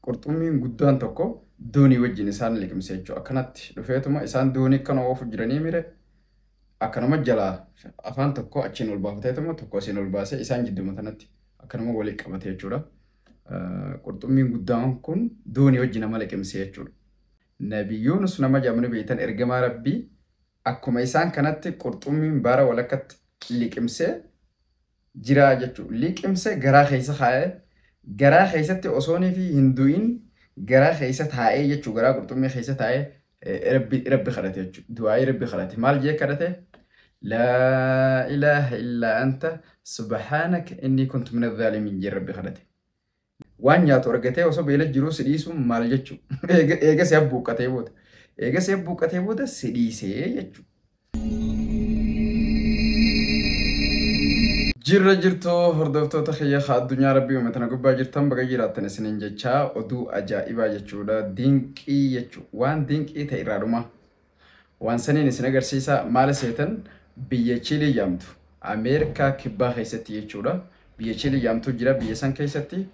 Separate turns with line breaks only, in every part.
Qurxummiin guddaan tokko doonii wajjin isaan liqimse jechuudha. Akkanatti dhufeetuma isaan doonii akkana oofu jiranii mire akkanuma jalaa afaan tokko achiin ol baafateetuma tokko asiin ol baasee isaan jidduma tanatti akkanuma walitti qabate jechuudha. Qurxummiin guddaan kun doonii wajjin nama liqimse jechuudha. Nabi Yuunus nama jedhamanii beektan ergamaa Rabbii akkuma isaan kanatti qurxummiin baara walakkatti liqimsee jira jechuudha. Liqimsee garaa keessa kaa'ee garaa keessatti osoonii fi hin du'in garaa keessa taa'ee jechuudha. Garaa qurxummii keessa taa'ee rabbi kadhate jechuudha. Du'aayii rabbi kadhate. Maal jee kadhate? Laa ilaaha illaa anta subhaanaka innii kuntu mina zaalimiin jee rabbi kadhate. Waan nyaatu argatee osoo beela jiruu si dhiisuun maal jechuudha? Eega si abbuuqqatee booda. Eega si abbuuqqatee booda si dhiisee jechuudha. Jirra jirtu hordoftoota kiyya addunyaa rabbii uume tana gubbaa jirtan baga jiraattan isiniin jechaa oduu ajaa'ibaa jechuudha. Dinqii jechuudha. Waan dinqii ta'e irraa dhuma. Waan saniin isin agarsiisa maal seetan biyya Chiilii jedhamtu Ameerikaa kibbaa keessatti jechuudha. Biyya Chiilii jedhamtu jira biyya san keessatti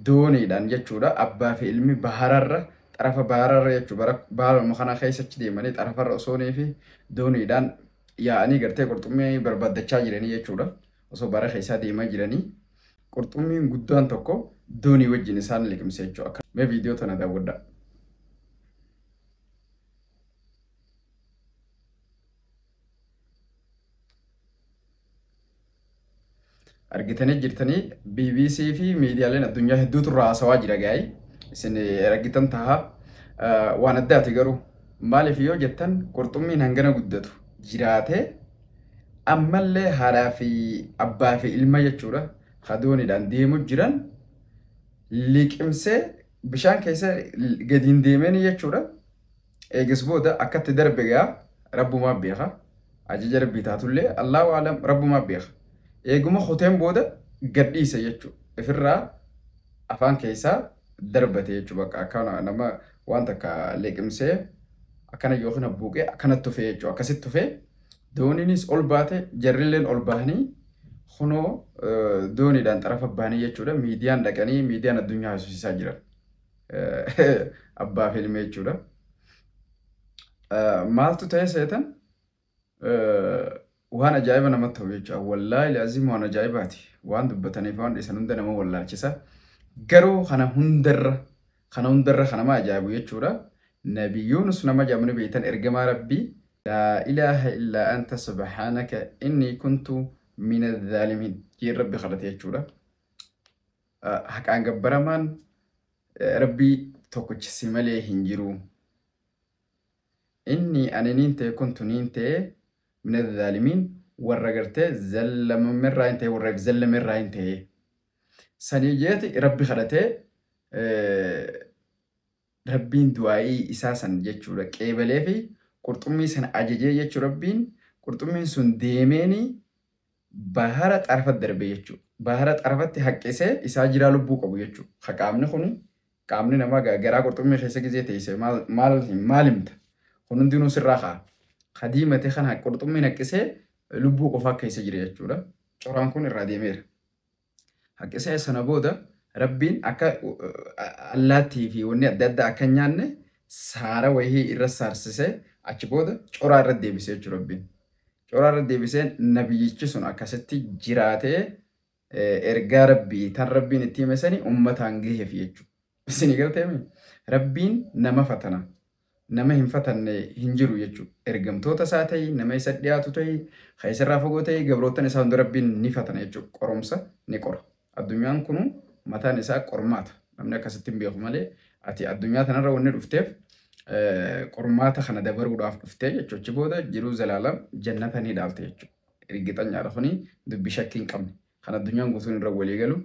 dooniidhaan jechuudha. Abbaa fi ilmi bahararra xarafa bahararra jechuudha. Baharuma kana keessa achi deemanii xarafarra osoonii fi dooniidhaan yaa'anii gartee qurxummii barbaaddachaa jiranii jechuudha. Osoo bara keessaa deemaa jiranii qurxummiin guddaan tokko doonii wajjin isaan liqimse jechuudha. Mee viidiyoo tana daawwadhaa. Argitanii jirtanii BBC fi miidiyaaleen addunyaa hedduutu irraa haasawaa jira gaa'ii. Isin argitan taha. Waan addaati garuu maaliif yoo jettan qurxummiin hangana guddatu jiraatee ammallee haadhaa fi abbaa fi ilma jechuudha. Dooniidhaan deemu jiran liqimsee bishaan keessa gadi hin deemeen jechuudha. Eegas booda akkatti darbe gaa rabbumaa beeka. Ajaja rabbii taatullee Allahu alam rabbumaa beeka. Eeguma kuteen booda gad dhiise jechuudha. Ifirraa afaan keessaa darbate jechuudha. Bakka akkana nama waan takka liqimsee akkana yookiin habbuuqee akkanatti tufee jechuudha. Akkasitti tufee dooniinis ol baate jarrilleen ol bahanii kunoo dooniidhaan xarafa bahanii jechuudha. Miidiyaan dhaqanii miidiyaan addunyaa haasofsiisaa jiran. Abbaa fi ilma jechuudha. Maaltu ta'e seetan? Waan ajaa'iba namatti ta'u jechuudha. Wallaahi laazim waan ajaa'ibaati. Waan dubbataniif waan dhiisan hunda nama wallaalchisa. Garuu kana hundarra kana hundarra kan nama ajaa'ibu jechuudha. Nabi Yuunus nama jedhamanii beektan ergamaa Rabbii laa ilaaha illaa anta subhaanaka innii kuntu mina zaalimiin jeen Rabbi kadhate jechuudha. Haqaan gabbaramaan Rabbii tokkicha si malee hin jiru. Inni ani niin ta'e kuntu niin ta'e mina zaalimiin warra gartee zallamamerraa hin ta'e warra zallamerraa hin ta'e. Sanii jeeti Rabbi kadhatee Rabbiin du'aayii isaa san jechuudha qeebalee fi qurxummii sana ajajee jechuu Rabbiin qurxummiin sun deemeeni bahara xarafatti darbe jechuudha. Bahara xarafatti haqqisee isaa jiraa lubbuu qabu jechuudha. Ha qaamni kun qaamni namaa garaa qurxummii keessa gizee teessee maal himta? Kun hundinuu sirraa ka'a. Ha diimate kana qurxummiin haqqisee lubbuu qofaa keessa jira jechuudha. Coraan kun irraa deemeera. Haqqisee sana booda Rabbiin akka allaattii fi wanni adda addaa akka hin nyaanne saara wayii irra saarsisee achi booda coraa irra deebisee jechuudha Rabbiin. Coraa irra deebisee nabiyyichi sun akkasitti jiraatee ergaa Rabbii tan Rabbiin itti hime sani uummataan gaheef jechuudha. Isin galteemi? Rabbiin nama fatana. Nama hin fatanne hin jiru jechuudha. Ergamtoota isaa ta'ii, nama isa dhiyaatu ta'ii, kan isarraa fagoo ta'ii, gabroottan isaa hunda Rabbiin ni fatana jechuudha. Qoromsa ni qora. Addunyaan kunu mataan isaa qormaata. Namni akkasitti hin beeku malee ati addunyaa tanarra wanni dhufteef qormaata kana dabaruudhaaf dhuftee jechuudha. Achi booda jiruu zalaalam jannata ni dhaalte jechuudha. Ergixanyaadha kuni dubbii shakkii hin qabne. Kan addunyaan guutuun irra walii galu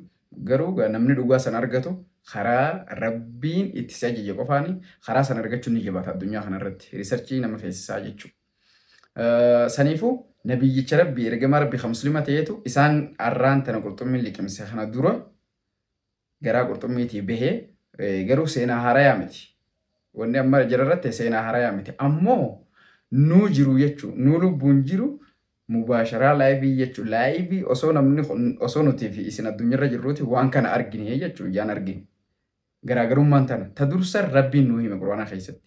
garuu namni dhugaa sana argatu karaa Rabbiin itti si ajaje qofaani karaa sana argachuun ni jabaata addunyaa kanarratti. Riisarchii nama feesisaa jechuudha. Saniifuu nabiyyicha Rabbii ergamaa Rabbii kan muslima ta'eetu isaan arraan tana qurxummiin liqimse kana dura garaa qurxummiitii bahee garuu seenaa haarayaa miti. Wanni amma jararratti seenaa haarayaa miti. Ammoo nuu jiru jechuudha. Nuu lubbuun jiru mubaasharaa laayivii jechuudha. Laayivii osoo namni osoo nutii fi isin addunyaarra jirruuti waan kana argine jechuudha. Ijaan argine. Garaagarummaan tana ta dursa Rabbiin nuu hime Qur'aana keessatti.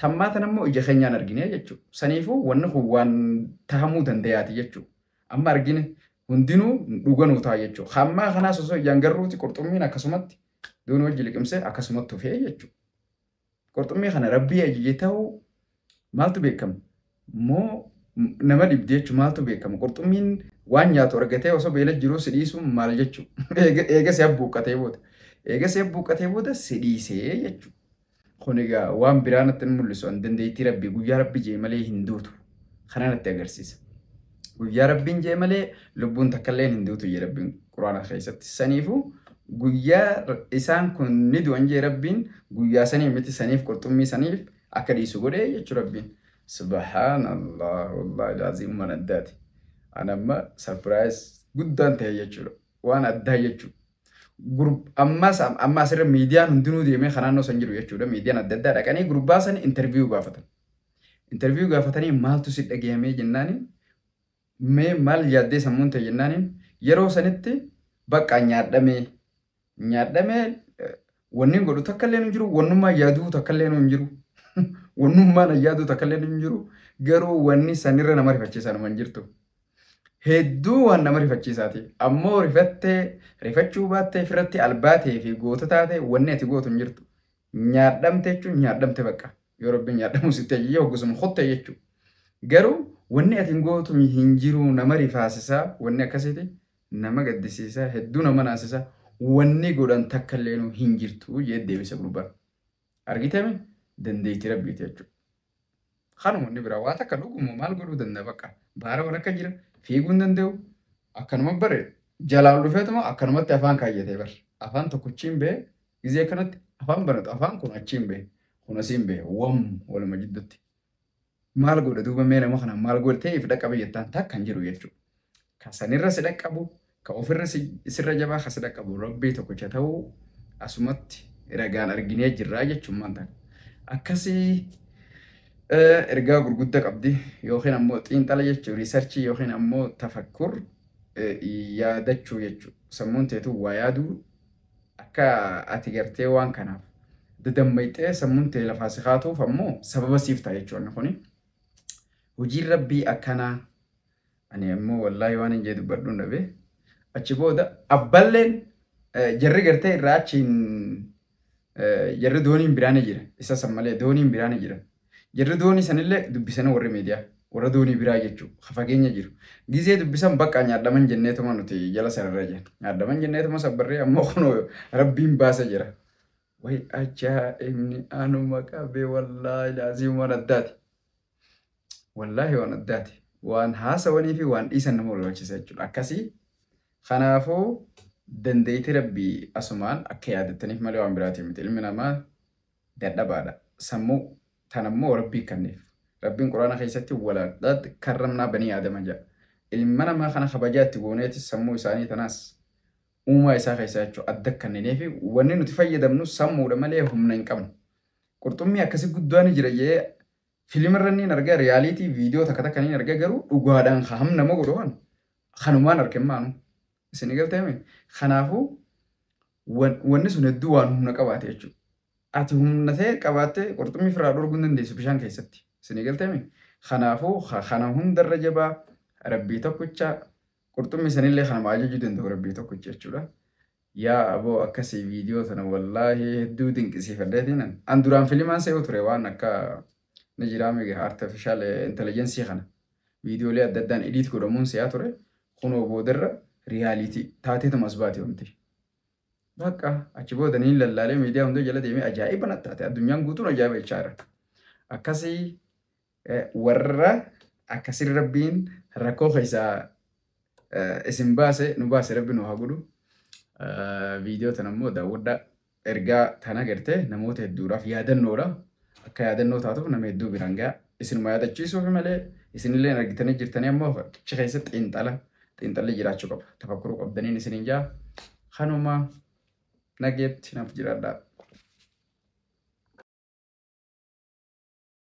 Tammaa tana immoo ija keenyaan argine jechuudha. Saniifuu wanni kun waan tahamuu dandayaati jechuudha. Amma argine hundinuu dhuganuu ta'a jechuudha. Hammaa kanaas osoo ijaan garruuti qurxummiin akkasumatti doonii wajji liqimsee akkasumatti hufee jechuudha. Qurxummii kana Rabbii ajaje ta'uu maaltu beekama? Moo nama dhibdi jechuudha maaltu beekama? Qurxummiin waan nyaatu argatee osoo beela jiruu si dhiisuun maal jechuudha? Eega si abbuuqqatee booda. Eega si abbuuqqatee booda si dhiisee jechuudha. Kun egaa waan biraa natti hin mul'isu. An dandeettii Rabbii guyyaa Rabbi jee malee hin duutu. Kana natti agarsiisa. Guyyaa Rabbiin jee malee lubbuun takka illee hin duutu jee Rabbiin Quraana keessatti. Saniifuu guyyaa isaan kun ni du'an jee Rabbiin guyyaa sanii miti saniif qurxummii saniif akka dhiisu godhee jechuu Rabbiin. Subhaanallah wallahi laaziim waan addaati. An amma surprise guddaan ta'e jechuudha. Waan addaa jechuudha. Ammas amma asirra miidiyaan hundinuu deemee kan naannoo san jiru jechuudha. Miidiyaan adda addaa dhaqanii gurbaa san interview gaafatan. Interview gaafatanii maaltu si dhagayamee jennaani mee maal yaaddee sammuun ta'e jennaani yeroo sanitti bakka nyaadhamee nyaadhamee wanni godhu takka illee hin jiru, wannummaa yaaduu takka illee hin jiru, wannummaan yaaduu takka illee hin jiru, garuu wanni sanirra nama rifachiisaa nama hin jirtu. Hedduu waan nama rifachiisaati. Ammoo rifattee rifachuu baattee ofirratti albaatee fi goota taate wanni ati gootu hin jirtu. Nyaadhamte jechuun nyaadhamte bakka. Yoo Rabbiin nyaadhamuu sitti ajaje hoggasuma kotte jechuudha. Garuu wanni ati gootu hin jiru, nama rifaasisaa, wanni akkasiiti nama gaddisiisaa, hedduu nama naasisaa, wanni godhan takka illee hin jirtu jee deebisa gurbaan. Argitame dandeettii Rabbiiti jechuudha. Kanuma inni biraa waa takka dhuguma maal godhuu danda'a bakka. Baara walakka jira fiiguu hin danda'u. Akkanuma bare jalaan dhufeetuma akkanumatti afaan kaayyatee bare. Afaan tokkochiin ba'e gizee akkanatti afaan banatu afaan kun achiin ba'e kun asiin ba'e wam waluma jidduutti. Maal godha duuba mee nama kana maal godhe ta'eef dhaqqabe jettaan takka hin jiru jechuudha. Ka sanirra si dhaqqabu ka ofirra sirra jabaa ka si dhaqqabu Rabbii tokkicha ta'uu asumatti ragaan arginee jirraa jechuun maanta. Akkasii ergaa gurguddaa qabdi yookiin ammoo xiinxala jechuun riisarchii yookiin ammoo tafakkur yaadachuu jechuudha. Sammuun teetu waa yaaduu akka ati gartee waan kanaaf dadammayxee sammuun tee lafaa si kaatuuf ammoo sababa siif ta'a jechuudha kuni. Hojiin Rabbii akkanaa ani ammoo wallaahi waan hin jee dubbadhuun dhabe. Achi booda abballeen jarri gartee irraa achiin jarri dooniin biraan jira. Isa san malee dooniin biraan jira. Jarri doonii sanillee dubbisan warri miidiyaa warra doonii biraa jechuudha. Fageenya jiru. Gizee dubbisan bakka nyaadhaman jenneetuma nuti jala sararra jenna. Nyaadhaman jenneetuma sabbarree ammoo kunoo Rabbiin baasa jira. Way ajaa'ibni anuma qabee wallaahi laaziim waan addaati. Wallaahi waan addaati. Waan haasawanii fi waan dhiisan nama barbaachisa jechuudha. Akkasii kanaafuu dandeettii Rabbii asumaan akka yaadattaniif malee waan biraatiin miti. Ilmi namaa dadhabaadha. Sammuu tanammoo Rabbii kenneef. Rabbiin Quraana keessatti walaqad karramnaa banii Aadama jedha. Ilma namaa kana kabajaa itti gooneeti sammuu isaanii tanaas uumaa isaa keessaa jechuudha adda kenninee fi wanni nuti fayyadamnu sammuudha malee humna hin qabnu. Qurxummii akkasii guddaan jira jee fiilimarra inni argaa riyaaliitii viidiyoo takka takka inni argaa garuu dhugaadhaan ham nama godhu kan kanumaan arge maanu. Isin galteemi. Kanaafuu wanni sun hedduu waan humna qabaate jechuudha. Ati humna ta'e qabaattee qurxummii ofirraa dhorkuu hin dandeessu bishaan keessatti. Isin galteemi. Kanaafuu kana hundarra jabaa Rabbii tokkicha qurxummii sanillee kanuma ajajuu danda'u Rabbii tokkicha jechuudha. Yaa aboo akkasii viidiyoo tana wallaahi hedduu dinqisiifadheetiin an duraan filimaan se'u ture waan akka ni jiraame artificial intelligence kana viidiyoolee adda addaan edit godhamuun se'aa ture kunoo boodarra riyaaliitii taateetuma as baate wanti. Bakka achi booda niin lallaalee miidiyaa hunda jala deemee ajaa'iba natti taate addunyaan guutuun ajaa'iba jechaa jira. Akkasii warra akkasii Rabbiin rakkoo keessaa isin baase nu baase Rabbi nu haa godhu. Viidiyoo tana immoo daawwadhaa ergaa tana gartee namoota hedduudhaaf yaadannoodha. Akka yaadannoo taatuuf nama hedduu biraan ga'a. Isinuma yaadachiisuuf malee isinillee argitanii jirtanii ammoo achi keessatti xiinxalli jiraachuu qaba. Tafakkuruu qabdaniin isiniin jaa. Kanuma nageetti naaf jiraadhaa.